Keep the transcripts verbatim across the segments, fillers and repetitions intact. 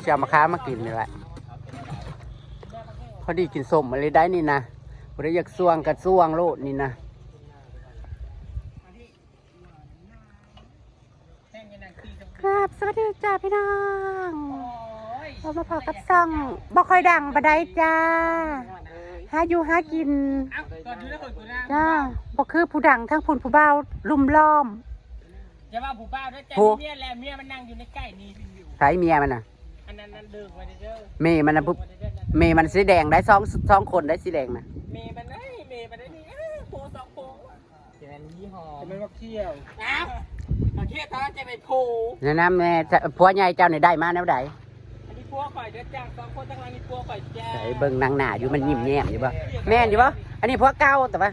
สิเอามะขามมากินนี่แหละ พอดีกินส้มมาเลยได้นี่นะ บ่ได้อยากส่วงกะส่วงโลดนี่นะ ครับ สวัสดีจ้าพี่น้อง เรามาพบกับช่องบ่ค่อยดังปานใดจ้า หาอยู่หากิน เอ้าตอนอยู่แล้วคนกูนะ จ้า บ่คือผู้ดังทั้งพุ่นผู้บ่าวลุมล้อม อย่าว่าผู้บ่าวนะจ๊ะ โห เมียแล้วเมียมันนั่งอยู่ในใกล้นี่อยู่ ใครเมียมันน่ะ อันนั้นนั่นเดินมาเด้อ เมย์มันน่ะปุ๊บ เดินมาเด้อ เมย์มันสีแดงได้สอง สองคนได้สีแดงนะ เมย์มันได้ เมย์มันได้นี่ เอ้ยโพสองโพ จะเป็นยี่ห้อ จะเป็นว่าเขี้ยว อ้าวมาเที่ยวตอนนั้นจะเป็นโพ แนะนำแม่ ผัวใหญ่เจ้านี่ได้มาแนวใด อันนี้ผัวข่อยเด้อจ้า สองคนทั้งหลังนี่ผัวข่อยจ้า ใส่เบิ่งนางหน้าอยู่ มันยิ้มแย้มอยู่บ่ แม่นอยู่บ่ อันนี้ผัวเก่าแต่ว่า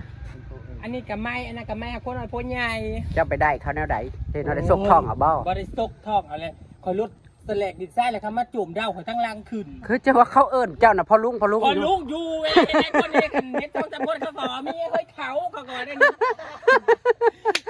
อันนี้กะไม่ อันนั้นกะไม่ คนนั้นผัวใหญ่ เจ้าไปได้เขาแนวใด เห็นเขาได้ซกท้องเอาบ่ บ่ได้ซกท้องเอาเลย ข่อยลดสแลกดินทรายแล้วเขามาจุ่มเดาข่อยทั้งหลังขึ้น คือจะว่าเขาเอิ้นเจ้าน่ะพ่อลุง พ่อลุง พ่อลุงอยู่เอง ไอ้คนนี้กันเฮ็ดเท่าจำพวกเขาขอมีเฮ้ยเขาเขาก่อนได้นี่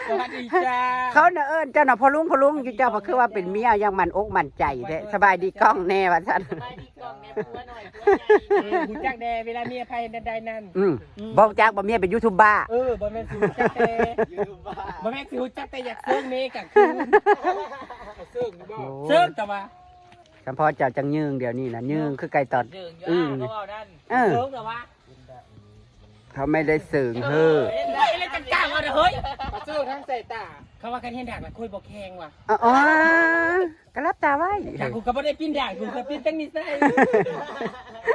สวัสดีจ้า เขาน่ะเอิ้นเจ้าน่ะพ่อลุง พ่อลุงอยู่ เจ้าก็คือว่าเป็นเมียยังมั่นอกมั่นใจแท้ สบายดีกล้องแน่ว่าซั่น สบายดีกล้องแน่ ผัวหน่อย ผัวใหญ่ เออรู้จักแน่ เวลาเมียไผเฮ็ดได้นั่น อืม อืม บ่รู้จักบ่ เมียเป็นยูทูบเบอร์ เออ บ่แม่นสิรู้จักแต่ ยูทูบเบอร์ บ่แม่นสิรู้จักแต่อยากเซิงเมย์กลางคืน เซิงอยู่บ่ โอ้ เซิงแต่ว่า สำพอเจ้าจังยืงเดี๋ยวนี้นะ ยืงคือไก่ตอน เซิงอยู่ อึ่ง อ่ะก็เว้านั่น เออ เซิงแต่ว่า เขาไม่ได้เสิงเฮ้อ เห็นไหมเล่นจังๆเอาเด้อเฮ้ย มาเซิงทั้งสายตา เขาว่ากันเห็นดากละคุยบ่แข็งว่ะ อ๋อ ก็รับตาไว้ แต่กูก็บ่ได้ปิ้นดาก กูก็ปิ้นจังนี้ใส่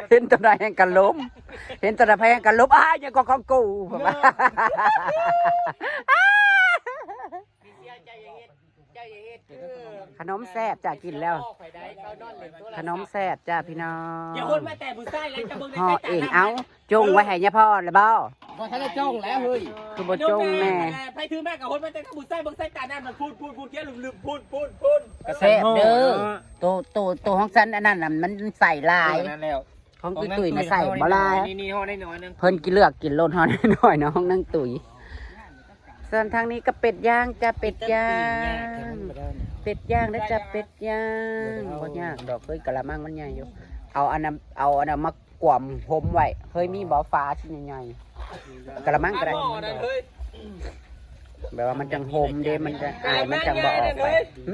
เห็นตัวใดแห่งกันล้ม เห็นตัวใดแห่งกันล้ม อ้าย ยังก็ของกู ผมว่า เจ้าอย่าเฮ็ด เจ้าอย่าเฮ็ดคือ ขนมแซ่บจ้ะ กินแล้ว ข่อยได้ เขานอนเล่นโทรศัพท์ ขนมแซ่บจ้ะพี่น้อง อย่าโหดมาแต่ผู้ชายแล้วจะเบิ่งใน ห่อ สายตา เอง เอ้า จงไว้ให้ยาพ่อแล้วบ่ บ่ทันได้จ้องแล้วเฮ้ย คือบ่จงแน่ ไผถือมากับโหดมาแต่กับผู้ชายเบิ่งสายตานั่นมันพูด พูด พูด เกี้ยวลืมๆ พูด พูด พูด กระแซ่บเด้อ โต โต โตของฉันอันนั้นน่ะมันใส่หลาย เออ นั่นแล้ว ของตุ้ยๆน่ะใส่บ่หลาย นี่ นี่ห่อได้น้อยนึง เพิ่นกินเลือกกินโลดห่อน้อยๆเนาะ ของนางตุ้ย ส่วนทางนี้ก็เป็ดย่างจ้ะ เป็ดย่าง เป็ดย่างนะจ๊ะ เป็ดย่าง บ่ยากดอก เฮ้ย กะละมังมันใหญ่อยู่ เอาอันนั้น เอาอันนั้นมากวมหมไว้ เฮ้ย มีบ่ ฝาชิ้นใหญ่ๆ กะละมังก็ได้ หม้อนั่นเฮ้ย แบบว่ามันจังหมเด้ มันจะอาย มันจังบ่ออกไป หึ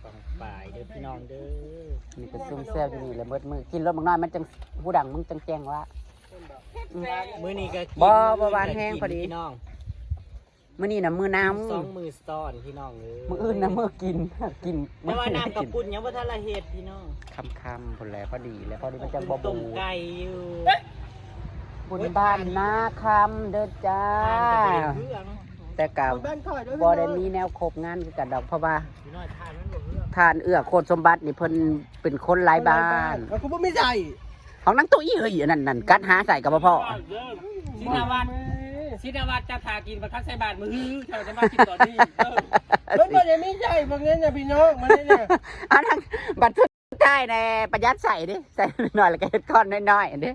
ปองปายเด้อพี่น้องเด้อ นี่ก็ซุ่มแซ่บอยู่นี่แหละ เบิดมื้อ กินรสบักน้อย มันจัง ผู้ดังมึงจังแจ้งว่า มื้อนี้ก็กิน บ่ บ่หวานแฮงพอดี พี่น้อง มื้อนี้น่ะมื้อน้ำ สองมื้อซ้อนพี่น้องเอ้ย มื้ออื่นน่ะมื้อกิน กิน แต่ว่าน้ำกะปุ้นยังบ่ทันละเฮ็ดพี่น้อง ค่ำๆพุ่นแหละ พอดีแล้ว พอดีมันจังบ่บูด ต้มไก่อยู่ บุญบ้านนาคำเด้อจ้า แต่กะ บ้านข่อยเด้อ บ่ได้มีแนวครบงานคือกันดอก เพราะว่า พี่น้อยทานมันบ่เฮือก ท่านเอื้อโคตรสมบัตินี่เพิ่นเป็นคนหลายบ้าน แล้วกูบ่มีใส่ ของนางตุ้ยเฮ้ย อันนั้นนั่น กัดหาใส่กับพ่อ ชินวัตร ชินวัตรจะทากินบัดคักใส่บาทมือฮือ เจ้าจะมากินตอนนี้ เออ มันบ่ได้มีใส่บางเงินนะพี่น้อง มันนี่เนี่ย อันนั้นบัดสุดท้ายแน่ ประหยัดใส่เด้ ใส่น้อยๆ แล้วก็เฮ็ดก้อนน้อยๆ อันเด้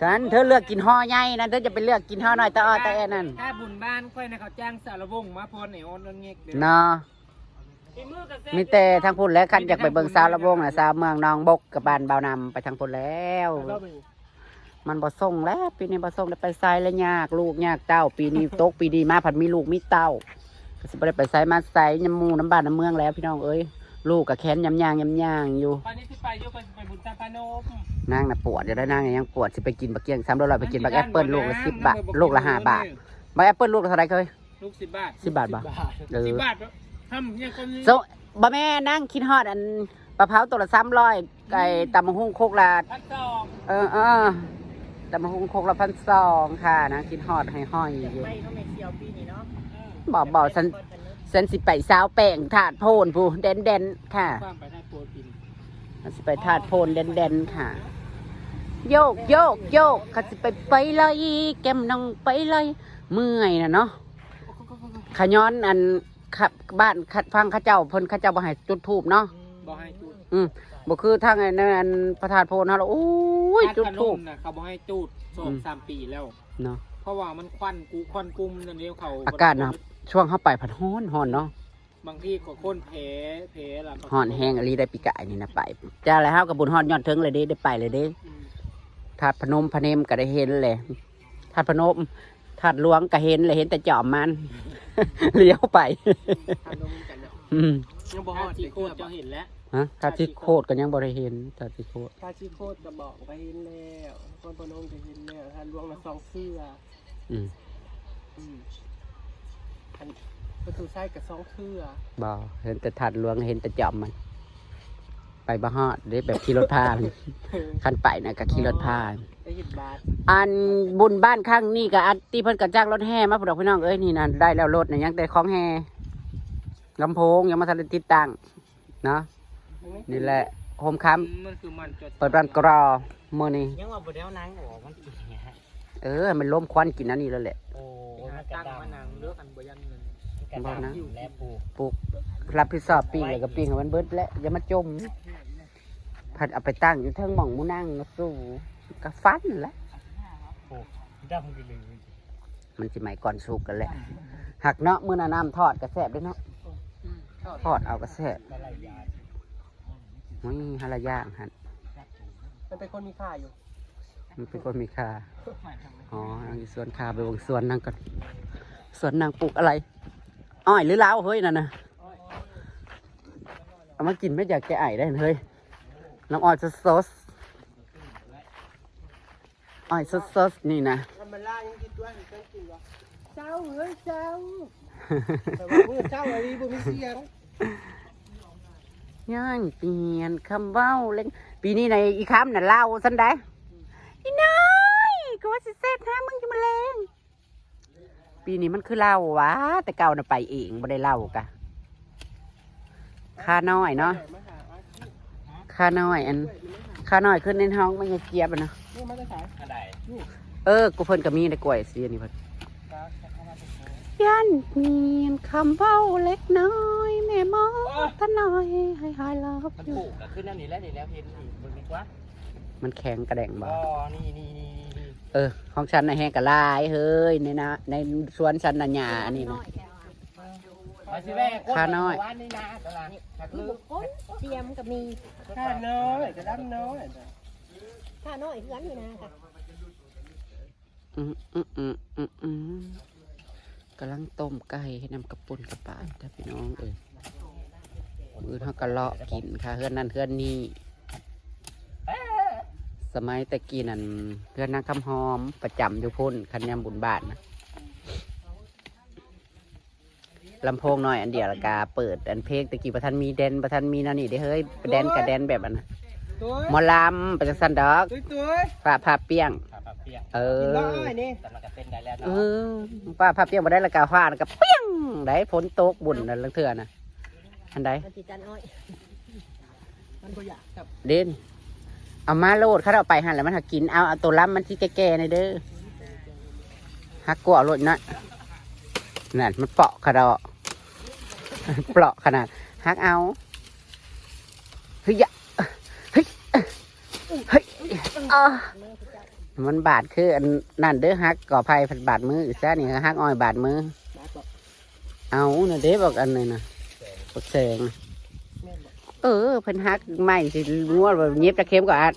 ท่าน เธอเลือกกินห่อใหญ่นะ เธอจะไปเลือกกินห่อน้อย ตะอ้อตะแอนั่น ถ้าบุญบ้านข่อยนะ เขาจ้างสารวงศ์มาพรในออนเงิกเด้อ เนาะ มีแต่ทางพุ่นแหละ คันอยากไปเบิ่งสาวลำวงน่ะ สาวเมืองหนองบกกับบ้านบ่าวนำ ไปทางพุ่นแล้ว มันบ่ส่งแล้ว ปีนี้บ่ส่ง ได้ไปไสแล้ว ยากลูกยากเต้า ปีนี้ตก ปีนี้มาผัดมีลูกมีเต้า ก็สิบ่ได้ไปไสมาไส นำหมู่นำบ้านนำเมืองแล้วพี่น้องเอ้ย ลูกก็แค้นยำยางยำยางอยู่ ตอนนี้สิไปอยู่ ไป ไปบุญตาพนม นางน่ะปวดอยู่ได้ นางยังปวด สิไปกินบักเกี้ยงสามร้อย ไปกินบักแอปเปิ้ลลูกละสิบบาท ลูกละห้าบาท บักแอปเปิ้ลลูกละเท่าไหร่เคย ลูกสิบบาท สิบบาทบ่ สิบบาท เออ สิบบาท ทำยังคนนี้ โซ บ่แม่น นางคิดฮอดอันปลาเผาตัวละสามร้อย ไก่ตำบักหุ่งครกละ พันสอง เออ เออ ตำบักหุ่งครกละพันสองค่ะ นางคิดฮอดห้อยๆอยู่ ไม่เขาไม่เชียวปีนี้เนาะ บอกบอกฉัน ฉันสิไปซาวแป้งธาตุโพนผู้แดนๆค่ะ ความไปธาตุโพนปีนี้ ฉันสิไปธาตุโพนแดนๆค่ะ โยก โยก โยก เขาสิไปไปเลย แก้มน้องไปเลย เมื่อยน่ะเนาะ ขะย้อนอัน ขะ บ้านขะ ฟังเขาเจ้า เพิ่นเขาเจ้าบ่ให้จุดธูปเนาะ บ่ให้จุด อืม บ่คือทางอันนั้น อันพระธาตุโพนเฮาละ โอ้ย จุดธูป พระธาตุพนมน่ะ เขาบ่ให้จุด สอง อืม สามปีแล้ว เนาะ เพราะว่ามันควันกุ ควันกุมนั่นเดียวเขา อากาศเนาะ ช่วงเฮาไปผัดฮ้อน ฮ้อนเนาะ บางทีก็คนแพ้แพ้ล่ะ ฮ้อนแฮงอีหลีได้ปีกายนี่นะไป จ้าแล้วเฮาก็บุญฮอดยอดเทิงเลยเด้ ได้ไปเลยเด้ อืม ธาตุพนมพะเนมก็ได้เห็นเลย ธาตุพนม ธาตุหลวงก็เห็นเลย เห็นแต่จอมมัน เลี้ยวไป ทานนมกันเนาะ อืม ยังบ่ฮอดที่โคตรเจ้าเห็นแล้ว ฮะ ธาตุสิโคตรก็ยังบ่ได้เห็น ธาตุสิโคตร ทาชิโคตรกระบอกก็เห็นแล้วนครพนมก็เห็นแล้วทานหลวงละสองเทื่อ อืม อืมอันประตูไส้กับสองเทื่อ บ่ เห็นแต่ธาตุหลวง เห็นแต่จอมมัน ไปบ่ฮอดเด้ แบบขี่รถผ่าน คันไปนะก็ขี่รถผ่าน ได้เห็นบาท อันบุญบ้านครั้งนี้ก็อันที่เพิ่นก็จ้างรถแห่มาพุ้นดอกพี่น้องเอ้ย นี่นะ ได้แล้วรถนะ ยังแต่ของแห่ ลำโพงยังบ่ทันได้ติดตั้งเนาะ นี่แหละ โฮมคัม มันคือมันจด เปิดบ้านกรอมื้อนี้ ยังว่าบ่ได้เอานางออกมันกินเนี่ยฮะ เออ มันล้มควันกินอันนี้แล้วแหละ โอ้ หา มันกระ ตั้ง ดำ มานั่งเลือกกันบ่ยังเงิน มันกระ บ่นะ ดำอยู่แล้วปู ปลูกรับผิดชอบปิ้งแล้วก็ปิ้งให้มันเบิดแหละ อย่ามาจม ผัดเอาไปตั้งอยู่เทิงหม่องหมู่นั่งนะสู ก็ฟันแหละ ปูดำกันเลย มันสิไหม้ก่อนสุกกันแหละ หักเนาะ มื้อหน้าน้ำทอดก็แซ่บเด้เนาะ ทอดเอาก็แซ่บ อะไรยา นี่ฮาลาย่างหั่น มันเป็นคนมีค่าอยู่ มันเป็นคนมีค่า อ๋อ นางอยู่สวนค่า ไปเบิ่งสวนนางก่อน สวนนางปลูกอะไร อ้อยหรือเหล้าเฮ้ยนั่นนะ เอามากินไม่อยากแก้ไอได้เฮ้ย น้ำอ้อยสดๆ อ้อยสดๆ นี่นะ ทำมาล่ายังกินตัวยังกินวะเศร้าเฮ้ยเศร้าแต่ว่ามื้อเศร้าอะไรบ่มีเสียง ย่างเปลี่ยนคำเว้าเล็ก ปีนี้ในอีคำน่ะเหล้าซั่นได้ อีน้อย ก็ว่าสิเสร็จหามึงอยู่มื้อแลง ปีนี้มันคือเหล้าวะ แต่เก่าน่ะไปเองบ่ได้เหล้ากะ ข้าน้อยเนาะ ข้าน้อยอัน ข้าน้อยขึ้นในห้องมันยังเจี๊ยบอะนะ นี่มันจะขาย อะไร เออ กูเพิ่นก็มีในกล้วยสีอันนี้เพิ่น ย่านเปลี่ยนคำเว้าเล็กน้อย แม่หมอท่านน้อยให้หายรอบ มัน อยู่ ปลูกอะขึ้นอันนี้แล้วนี่แล้วเห็นอีกมึงดีกว่า มันแข็งกระแดงบ่ อ๋อนี่นี่นี่นี่นี่ เออ ของฉันน่ะแฮงกะหลายเฮ้ย ในนะ ในสวนฉันน่ะหญ้าอันนี้นะ มาสิแม่กด ข้าน้อย วันนี้นะตลาดหัก มี ลึ บุ ก กคนเตรียมก็มี ข้าน้อยกระดำน้อย ข้าน้อยเฮือนนี่นะค่ะ อืมอืมอืมอืมอืมกำลังต้มไก่ให้น้ำกระปุนกระปายจ้ะพี่น้องเอ้ยมื้อเฮาก็เลาะกินค่ะ เฮือนนั่นเฮือนนี่ สมัยแต่กี้นั่นเฮือนนางคำหอมประจำอยู่พุ้น คันยามบุญบ้านนะ ลำโพงน้อยอันเดียวละกาเปิดอันเพลงตะกี้บ่ทันมีแดนบ่ทันมีแนวนี้เด้เฮ้ย แดนกะแดนแบบอันนะ ตัว หมอลำไปจังซั่นดอก ตัวตัว ฟ้าผ่าเปรี้ยง ขาปลาเปียก เอ กิน อ น้อยนี่ แต่มันก็เต้นได้แล้ว เอ เนาะ อฟ้าผ่าเปรี้ยงบ่ได้ละกาฟ้าก็เปรี้ยงได้ฝนตกบุญนั่นลางเทื่อนะอันใด มันติดจันอ้อย มันก็อยากกับ เด่นเอามาโลดเขาเอาไปหั่นแล้วมันหากินเอาเอาตัวลำมันที่แก่ๆในเด้อหักกลัวเอาโลดนะนั่นมันเปาะขะดอกเปาะขนาดหักเอาเฮ้ยยะเฮ้ยเฮ้ยอ่ามันบาดคืออันนั่นเด้อหักก่อไผ่บาดมืออีกซะนี่หักอ้อยบาดมือ เอาน่ะเด้บอกอันนี้นะบอกแสง เออเพิ่นหักไม้สิงวดว่าเย็บตะเข็มก็อัด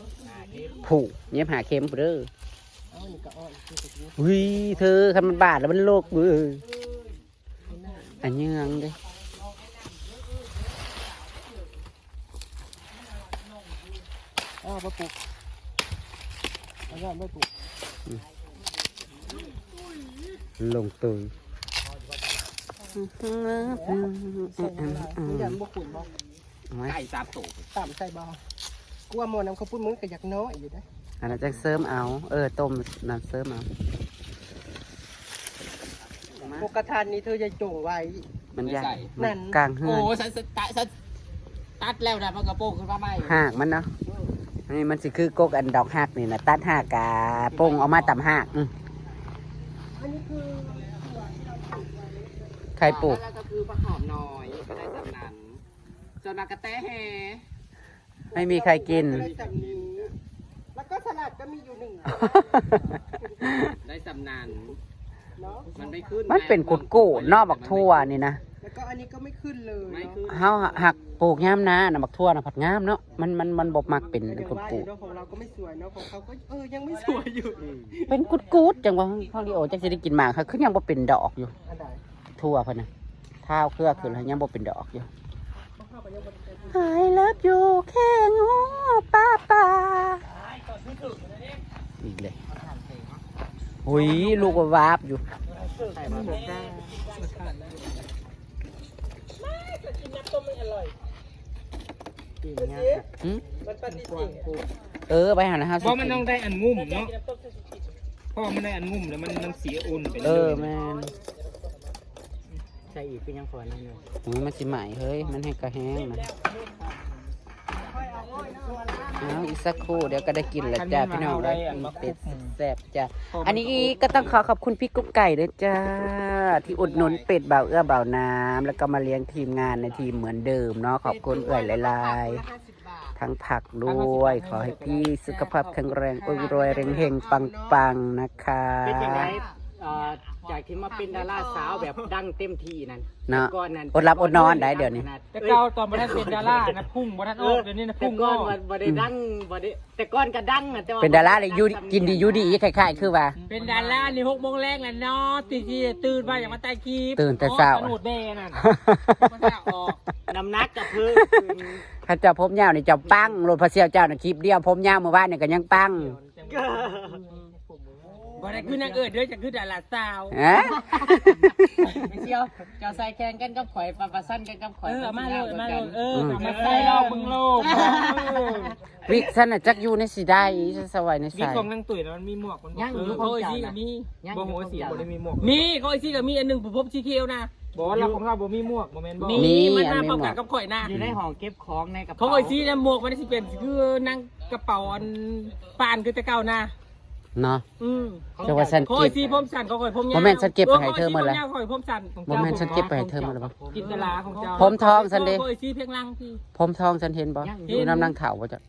ผูกเย็บหาเข็มผู้เด้อ เอานี่ก็อ้อย วิเธอคันมันบาดแล้วมันโลกเว้ยอันเยืองเด้ เอาไปปลูกเอายอดไปปลูก ลงตุย ใส่น้ำลายนี่ยังบ่ขุ่นบ่ เอาไว้ ไก่สามตัว ต่ำใส่บ่กลัวหมอน้ำข้าวปุ้นมันก็อยากน้อยอยู่ได้ อันนั้นจังเสริมเอา เออต้มน้ำเสริมเอา ปกกระทานนี้เธอจะจงไว้ มันใหญ่ ไม่ใส่ มั นั่ น น กลางเฮือน โอ้ฉันตัดฉันตัดแล้วนะมันกระโปรงขึ้นมาใหม่ หากมันเนาะนี่มันสิคือกกอันดอกหักนี่นะตัดหากกะปงออกมาตำหากอืม อันนี้คือ ใครปลูก แล้วก็คือผักหอมน้อยก็ได้สำนันส่วนมากกระแตแฮ ไม่มีใครกิน ได้สำนีแล้วก็สลัดก็มีอยู่หนึ่ง ได้สำนัน เนาะ มันไม่ขึ้น มันเป็นกุดกูดเนอกบักทั่วนี่นะ แล้วก็อันนี้ก็ไม่ขึ้นเลยเนาะ เฮาหักปลูกยามหน้าน่ะ บักถั่วน่ะผัดงามเนาะ มัน มัน มันบ่มักเป็น มันยัง กุดๆ ไล่เนาะ ของเราก็ไม่สวยเนาะ ของเขาก็ เออ ยังไม่สวยอยู่ เป็นกุดๆ จังว่า ของลีโอจักสิได้กินหมาก คือยังบ่เป็นดอกอยู่ อันใด ถั่วเพิ่นน่ะ ท้าวเครือขึ้นแล้วยังบ่เป็นดอกอยู่ I love you แค่งูป้าปา อีกเลย หุย ลูกวาบๆ อยู่ กินง่าย หืม มันปฏิเสธ เออ ไปหานะฮะ เพราะมันต้องได้อันงุ่มเนาะ เพราะมันได้อันงุ่มแล้วมัน มันเสียอุ่นไป เออ เลย แม่น ใส่อีกเป็นยังขอนั่นอยู่ โอ้ย มันสิไหม้เฮ้ย มันแห้งกะแห้งนะ เอาอีกสักครู่เดี๋ยวก็ได้กินแล้วจ้าพี่น้องเอ้ย อันนี้มา ปิ้งเป็ดแซ่บๆจ้า อันนี้ก็ต้องขอขอบคุณพี่กุ๊กไก่ด้วยจ้า ที่อุดหนุนเป็ดบ่าวเอื้อบ่าวน้ำ แล้วก็มาเลี้ยงทีมงานในทีมเหมือนเดิมเนาะ ขอบคุณเอื้อยหลายๆ ทั้งผักด้วย ขอให้พี่สุขภาพแข็งแรง รวยๆ เฮงๆ ปังๆ นะคะ เป็นจังได๋ เอ่อ จากที่มาเป็นดาราสาวแบบดังเต็มที่นั่น เนาะ แต่ก่อนนั้น อดหลับอดนอนได้เดี๋ยวนี้ แต่เก่าตอนบ่ทันเป็นดารานะ พุงบ่ทันออก เดี๋ยวนี้นะ พุงออก แต่ก่อนบ่ บ่ได้ดัง บ่ได้ แต่ก่อนก็ดังนะ แต่ว่า เป็นดาราเลยอยู่ กินดีอยู่ดี คล้ายๆ คือว่า เป็นดารานี่หกโมงแลงแล้วเนาะ ตีสี่ตื่นมาอยากมาถ่ายคลิป ตื่นแต่เช้า อ๋อ ตะหนุดแม่นั่น น้ำหนักก็เพิ่มขึ้น คันเจ้าผมยาวนี่เจ้าปัง โลดพระเสี่ยวเจ้าน่ะคลิปเดียว ผมยาวเมื่อวานนี่ก็ยังปัง บ่ได้คือนางเอกเด้อ จะคือดาราสาว เอ๊ะ ไม่เชียว เจ้าใส่แข่งกันกับข่อย ปะปะสั้นกันกับข่อย เออ เอามาเลย เอามาเลย เออ อืม เอามาใส่ลองเบิ่งโลก เออ วิกฉันน่ะจักอยู่ในสิได้ ฉันสะไว้ใน วิก ใส่ ของนางตุ้ยน่ะมันมีหมวก มันบ่ ยังอยู่ เออ ของเจ้าน่ะ ของไอ้ซี่ก็มี ยังอยู่ บ่ ของเจ้า ของไอ้ซี่บ่ได้มีหมวก มี ของไอ้ซี่ก็มีอันหนึ่ง ผมพบสีเขียวนะ บ่ แล้วของเราบ่มีหมวก บ่แม่นบ่ มี มี มันมา อันมี พร้อมกัน หมวก กับข่อยนะ อยู่ในห้องเก็บของในกระเป๋า ของไอ้ซี่นะ หมวกมันสิเป็นคือหนังกระเป๋าอันปานคือแต่เก่านะ เนาะ อืม แต่ว่าฉัน ของไอ้ซี่ผมสั้น ของข่อยผมยาว บ่แม่นฉันเก็บไปให้เธอหมดแล้ว เออ ของไอ้ซี่ผมยาว ข่อยผมสั้น บ่แม่นฉันเก็บไปให้เธอหมดแล้วบ่ จินตลาของเจ้า ผมทองฉันเด้ ของไอ้ซี่เพียงหลังพี่ ผมทองฉันเห็นบ่ ยัง อยู่นำนางเฒ่าบ่จ๊ะ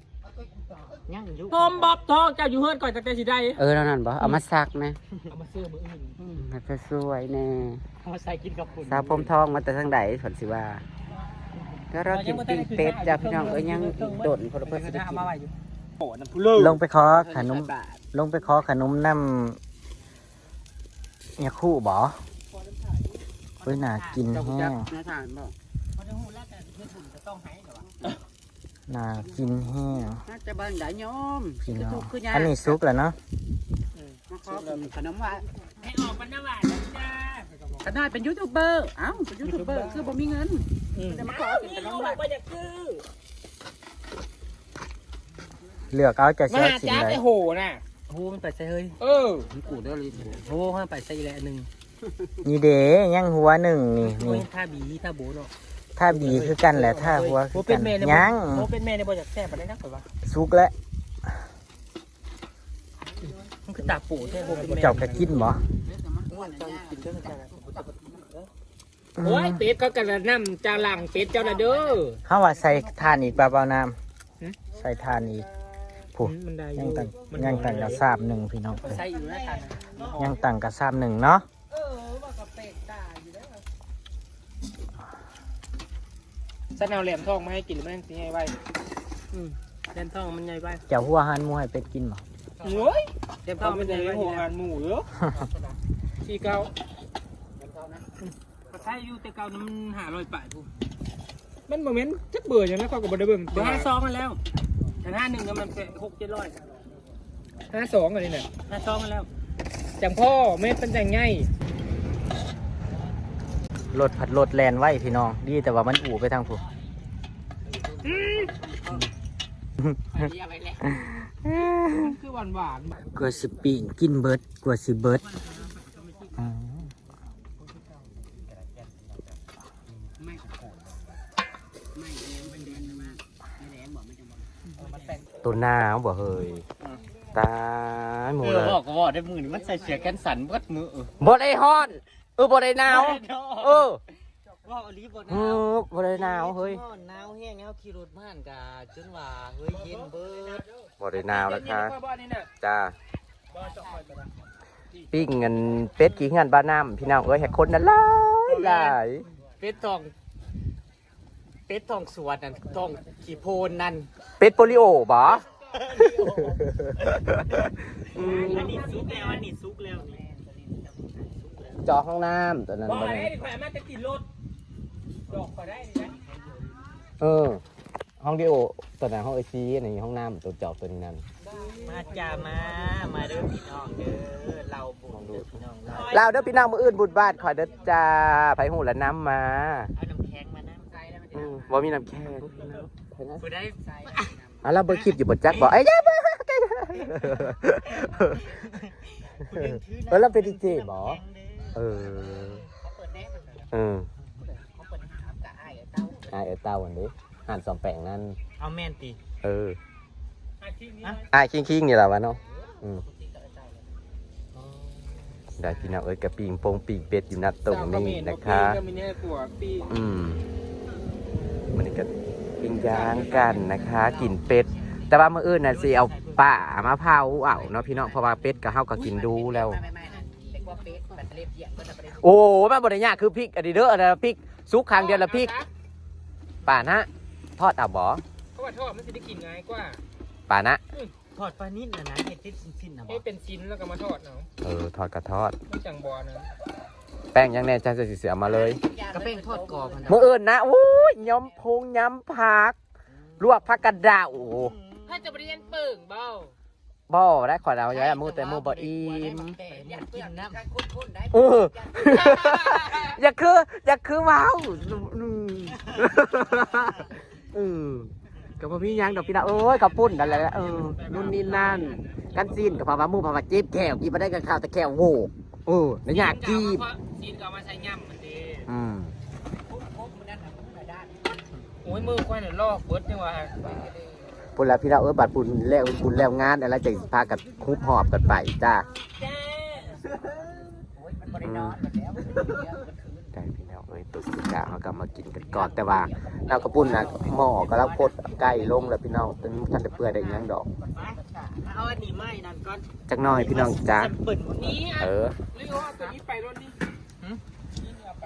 ยังอยู่ ผมบ๊อบทองเจ้าอยู่เฮือนก่อนตั้งแต่สิได้ เออ นั่นนั่นบ่ เอามาซักนะ เอามาซื้อมื้ออื่น อืม มันจะสวยแน่ เอามาใส่กินกับคุณ สาวผมทองมาแต่ทางใด เพิ่นสิว่า ก็รอกินปิ้งเป็ดจ้ะพี่น้อง เอ้ย ยังอีกโดน เพิ่นเพิ่นสิได้กิน โอ้ น้ำพุเลิศ ลงไปขอขนม ลงไปขอขนมนำยาคูบ่ เฮ้ย น่ากินแฮง น่าทานบ่ น่ากินแฮง น่าจะบ้านใดโยม พี่น้อง คือทุกข์คือยาก อันนี้สุกแล้วเนาะ มาขอขนมหวาน ให้ออกมาหน้าหวานนะจ้า ขนาดเป็นยูทูบเบอร์ เอ้า เป็นยูทูบเบอร์ คือบ่มีเงิน อืม จะมาขอกินขนมหวาน บ่อยากซื้อ เลือกเอาจะ มา เสียสิ่ง จ้า ใด แต่โหน่ะ โห มันไปใส่เฮ้ย เออ มันกูเด้อเลย โห มันไปใส่อีกแล้วอันหนึ่ง นี่เด้ ยังหัวหนึ่งนี่ โอ้ย นี่ ท่าบี ท่าโบเนาะ ท่าบีคือกันแหละ ท่าหัวคือกัน โอ้ เป็นแม่เนี่ย ยัง โอ้ เป็นแม่เนี่ยบ่อยากแซ่บปานใดนะ ข่อยว่า สุกแล้ว มันคือตาปูแท้ โอ้ เป็นแม่ เจ้าก็กินบ่ โอ้ย เจ้ากินเด้อ เจ้า โอ้ย เป็ดเขากะละนำจาหลังเป็ดเจ้าน่ะเด้อ เฮาว่าใส่ถ่านอีกบ่าวน้ำ หึ ใส่ถ่านอีก ผู้ อืม มันได้อยู่ ยังตั้ง มัน ยังตั้งกระสาบหนึ่งพี่น้อง ใส่อยู่แล้วกัน ยังตั้งกระสาบหนึ่งเนาะ เออ ว่ากับเป็ดตายอยู่แล้ว ฉันเอาแหลมทองมาให้กิน มันสิให้ไว อืม แหลมทองมันใหญ่ไว เจ้าหัวหันหมูให้เป็ดกินบ่ โอ้ย แหลมทองมันใหญ่ไว หัวหันหมูเหรอ สี่เก้า ก็ใช่อยู่แต่เก่านั้นมันห้าร้อยปลายพุ้น มันบ่แม่นจักเบอร์หยังนะ ข้อยก็บ่ได้เบิ่ง เบอร์ห้าสองมาแล้ว แต่ห้าหนึ่งน่ะมันเป็นหกเจ็ดร้อย ห้าสองอันนี้น่ะ ห้าสองมาแล้ว จังพ่อแม่นเป็นจังไง รถผัดรถแล่นไวพี่น้อง ดีแต่ว่ามันอู่ไปทางพุ้น อืม คือหวานๆ กว่าสิปิ้งกินเบิด กว่าสิเบิด อืม ตัวหนาวบ่เฮ้ย ตายหมด เออ เลย บอกก็บอกได้ มื้อนี้มันใส่เสื้อแขนสั้นเบิดมื้อ บ่ได้ฮ้อน เออ บ่ได้หนาว บ่ได้หนาว เออ เว้าอีหลีบ่หนาว เออ บ่ได้หนาวเฮ้ย ฮ้อน หนาวแฮง เฮาขี่รถมาหั่นกะจนว่า เฮ้ย เย็นเบิด บ่ได้หนาวแล้วค่ะ เย็นๆ จ้า ปิ้งอันเป็ดขี้เฮือนบ่าวน้ำพี่น้องเอ้ย ให้คนนั้นหลายหลาย เป็ดท้อง เป็ดท้องสวดนั่นท้องขี้โพนนั่น เป็ดโปลิโอบ่ อืม อันนี้สุกแล้ว อันนี้สุกแล้วนี่ เจาะห้องน้ำตัวนั้น บอก บ่ได้ ได้ดีกว่ามาจะกินรถ บอกก็ได้ดีนะ เออ ห้องดีโอตัวนั้น ห้องไอซีอันนี้ห้องน้ำตัวเจาะตัวนี้นั่น มาจ้ามา มาเด้อพี่น้องเด้อ เราบุญเด้อพี่น้อง เราเด้อพี่น้อง มื้ออื่นบุญบ้านข่อยเด้อจ้า ไผฮู้ละนำมา เอาน้ำแข็งมานำ อืม บ่มีน้ำแข็ง ผู้ใด อ่ะ เราเบิ่งคลิปอยู่บ่จักบ่ เอ้ย อย่าเบิ่ง เออ เราเป็นดีเจบ่ เออ เออ อ้ายเอ้ยเต้าอันนี้ หานสองแปลงนั่น เอาแม่นติ เออ อ้ายคิงคิงนี่แหละวะเนาะ อืม ได้พี่น้องเอ้ย กะปิ้งปงปิ้งเป็ดอยู่ณตรงนี้นะคะ ก็มีเนี่ยกลัวปิ้ง อืม มันก็ปิ้งย่างกันนะคะ กินเป็ด แต่ว่ามื้ออื่นน่ะสิเอาป่ามาเผาเอาเนาะพี่น้อง เพราะว่าเป็ดก็เฮาก็กินดูแล้ว โอ้ มันบ่ได้ยากคือพริกอันนี้เด้อ อันนั้นพริกสุกครั้งเดียวละพริก ป่านะ ทอดเอาบ่ เพราะว่าทอดมันสิได้กินง่ายกว่า ป่านะ ทอดปลานิลน่ะนะ เฮ็ดเป็นชิ้นๆน่ะบ่ ให้เป็นชิ้นแล้วก็มาทอดเอา เออ ทอดก็ทอด มันจังบ่นะ แป้งยังแน่ใจจะสิเอามาเลย ก็แป้งทอดกรอบหั่นน่ะ มื้ออื่นนะ โอ้ย ย้อมพงย้ำผัก ลวกผักกระเดา ถ้าจะบ่ได้เรียนเปิ่งบ่ บ่ได้ ขอเอาไว้หมู่แต่หมู่บ่อิ่ม แต่อยากกินน้ำ เออ อย่าคือ อย่าคือว้าว อืม เออ ก็บ่มีหยังดอกพี่น้อง โอ้ย ข้าวปุ้นนั่นแหละ เออ นู่นนี่นั่น กันซีนก็เพราะว่าหมู่เพราะว่าเจ็บแข้ว กินบ่ได้กับข้าวแต่แข้วโหวก เออ แล้วอยากกิน ซีนก็เอามาใส่ยำมันดี อืม โอ้ย มือควายน่ะลอกเบิดจังหวะ พุ่นละพี่น้องเอ้ย บัดบุญแล้ว บุญแล้วงานอะไรจังสิพากันฮุบหอบกันไปจ้า จ้า โอ้ย มันบ่ได้นอนแล้ว ได้พี่น้องเอ้ย ตุกสิกาเขาก็มากินกันก่อน แต่ว่าเราก็ปุ้นนะ หม้อก็เราพดไก่ลงแล้วพี่น้อง ตึงคันจะเปื่อยได้หยังดอก เอาอันนี้มาให้นั่นก่อน จักหน่อยพี่น้องจ้า แซมเปิลนี่ เออ หรือว่าเอาตัวนี้ไปรถนี่ หืม นี่เอาไป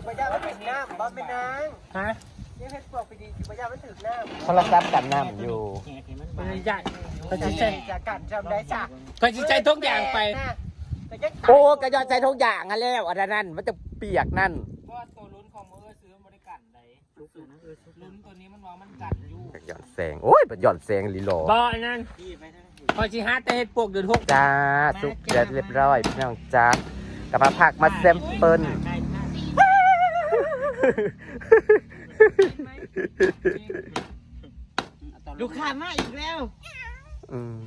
บ่ย่ามันถึกน้ำบ่แม่นาง ฮะ ยังเฮ็ดปวกไปดีอยู่บ่ย่ามันถึกน้ำ โทรศัพท์กันน้ำอยู่ แหกให้มันบาด มันใหญ่ ก็สิใช้ จะกัดจำได้จ้ะ ก็สิใช้ทุกอย่างไป ก็ยัง โอ้ ก็ย้อนใช้ทุกอย่างนั่นแล้ว อันนั้น มันจะเปียกนั่น เพราะว่าตัวลุ้นของมือซื้อมันบ่ได้กันได ลุ้นตัวนี้มันว่ามันกันอยู่ บัดย้อนแสง โอ้ย บัดย้อนแสงอีหลีหลอ บ่อันนั้น พี่ไปทาง ข้อยสิหาแต่เฮ็ดปวกเดือนหก จ้า สุกเสร็จเรียบร้อยพี่น้องจ้า ก็มาพักมาแซมเปิล ลูกค้ามาอีกแล้ว อืม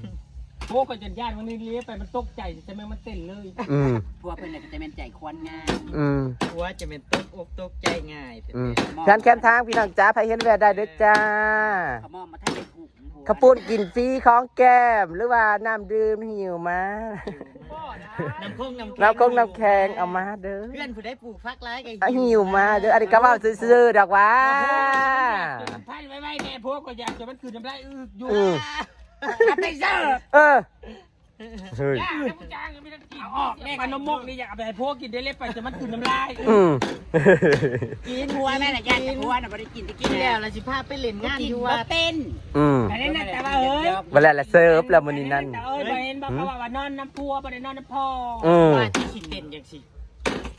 โอ้ ข้อยจนย่านมันนี่เลี้ยไปมันตกใจ ใช่ไหม มันเต้นเลย อืม ผัวเพิ่นน่ะก็จะแม่นใจควันง่าย อืม ผัวจะแม่นตกอกตกใจง่าย อืม แม่น ร้านแคมทางพี่น้องจ้า ไผเห็นแวะได้เด้อจ้า เขามองมาทางในถูก ข้าวปุ้นกินฟรีของแก้ม หรือว่าน้ำดื่มหิวมา น้ำคงน้ำแข็ง น้ำคงน้ำแข็งเอามาเด้อ เพื่อนผู้ใดปลูกผักหลายก็ อ่ะ หิวมาเด้อ อันนี้ก็เว้าซื่อๆดอกว่า พันไว้ไว้แน่ พวกก็อยากจะมันคือน้ำลายอึกอยู่ อืม เอาไปเสิร์ฟ เออ เฮ้ย ย่าให้ผู้จ้างยังไม่ทันกิน เอาออกแน่ ขนมมกนี่อยากเอาไปให้พวกกินได้เล็บไปจะมันคือน้ำลาย อืม กินหัวแม่น่ะย่าจะหัวน่ะบ่ได้กินแต่กินแล้วล่ะสิพาไปเล่นงานอยู่วัด เป็น อืม อันนี้น่ะแต่ว่าเอ้ย เวลาละเสิร์ฟแล้วมื้อนี้นั่น แต่เอ้ยบ่เห็นบ่เขาว่าว่านอนน้ำพัวบ่ได้นอนน้ำพ่อ อืม ว่าที่สิเต้นจังซี่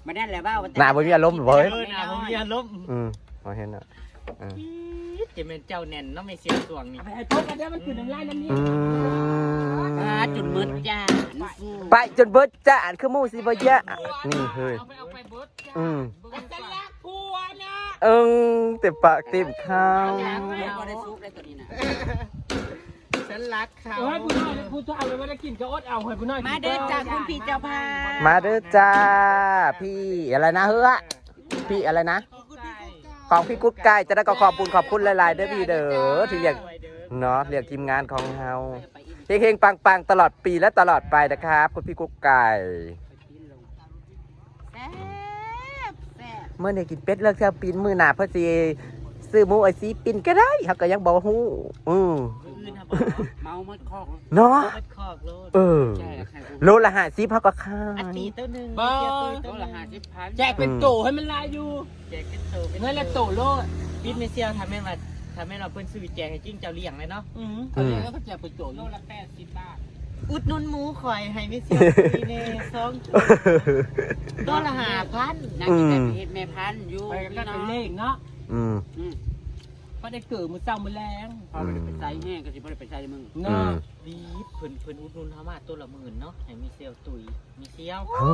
มานั่นแหละว่า หน้าบ่มีอารมณ์เว้ย เออ หน้าบ่มีอารมณ์ อืม บ่เห็นอ่ะ อ่า อี๊ด จะเป็นเจ้าแน่นเนาะ ไม่เสียส่วงนี่ เอาไปให้พวกกันเด้อ มันคือน้ำลายน้ำนี่ อืม อ่า จนหมดจ้า ไปจนเบิดจ้า คือหมู่สิบ่ยะ นี่เฮ้ย เอาไป เอาไปเบิดจ้า อืม เบิดจ้า แต่ฉันรักผัวนะ เอิง เต็มปากเต็มคำ บ่ได้ซุกเลยตัวนี้นะ ฉันรักเขา เฮ้ย ผู้น้อย ผู้เฒ่าเลยว่าได้กินก็อดเอา เฮ้ย ผู้น้อย มาเด้อจ้า คุณพี่เจ้าภาพ มาเด้อจ้า พี่อะไรนะเฮ้ย พี่อะไรนะ ของพี่กุ๊กไก่ จะได้ก็ขอบคุณ ขอบคุณหลายๆเด้อพี่เด้อ ที่เรียก เนาะ เรียกทีมงานของเฮา เฮงๆ ปังๆ ตลอดปีและตลอดไปนะครับ คุณพี่กุ๊กไก่ แซ่บ แซ่บ มื้อนี้กินเป็ดเลิกเที่ยวปีน มื้อหน้าเพิ่นสิ ซื้อหมูไอ้สีปิ้นก็ได้ เขาก็ยังบ่ฮู้ อือ มื้ออื่นครับผม เมาหมดคอก เนาะ เปิดคอกโลด เออ แจกให้กู โลละห้าสิบเขาก็ขาย อันนี้ตัวหนึ่ง บ่ เสียตัว โลละห้าสิบพัน แจกเป็นโตให้มันหลายอยู่ แจกเป็นโตเป็น นั่นแหละโตโลด บิดไม่เสียทำแม่นว่าทำแม่นว่าเพิ่นซื้อแจกให้จริงเจ้าเลี้ยงเลยเนาะ อืมเขาเรียกว่าแจกเป็นโต โล โลด ละแปดสิบบาท อุดหนุนหมูข่อยให้ไม่เสียปีเน่สองตัวตัวละห้าพัน นางจะไปเฮ็ดแม่พันธุ์อยู่ ไปกัน พี่น้อง เป็นเลขเนาะ อืม อืม เขาได้เกิดมือเจ้ามือแรง พอมันจะไปใส่แห้งก็สิบ่ได้ไปใส่มึง อื เนาะ ม บีบเพิ่นเพิ่นอุดหนุนเฮามาตัวละหมื่นเนาะให้มีเซลตุยมีเซล โอ้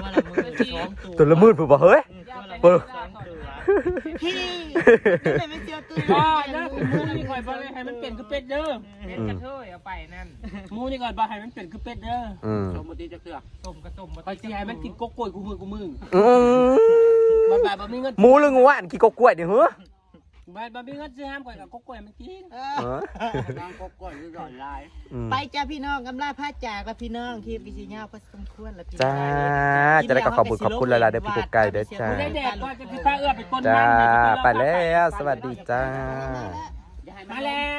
ตัวละหมื่นสองตัว ตัวละหมื่นผู้บ่เฮ้ย อืมตัวละ เปิด สองตัวพี่นี่ไม่เซลตุย ว่าเด้อคุณมูนี่คอยบอกเลยให้มันเปลี่ยนคือเป็ดเด้อ เป็นกระเทยเอาไปนั่น มูนี่ก่อนบอกให้มันเปลี่ยนคือเป็ดเด้อ อืม สมมติจะเกลือ ต้มก็ต้ม คอยสิให้มันกินกกล้วยกูมือกูมือ อืม มันแบบบ่มีเงิน หมูหรืองูอ่านกี่กกล้วยเนี่ยเหรอ มันบ่มีเงินซื้อห้ามก่อนกับกกล้วยมันกิน เออ น้องกบก่อนหรือหย่อนลาย อืม ไปจ้าพี่น้องกำลาพาจากแล้วพี่น้องคลิปวิสิยาวพอสมควรแล้วพี่น้ จ้า อง จะได้ก็ขอบคุณขอบคุณหลายๆเด้อพี่กุ๊กไก่เด้อจ้า ได้แดดว่าจะคือป้าเอื้อเป็นคน จ้า นั่ง ไปแล้ว สวัสดีจ้า อย่าให้ มา มัน แล้ว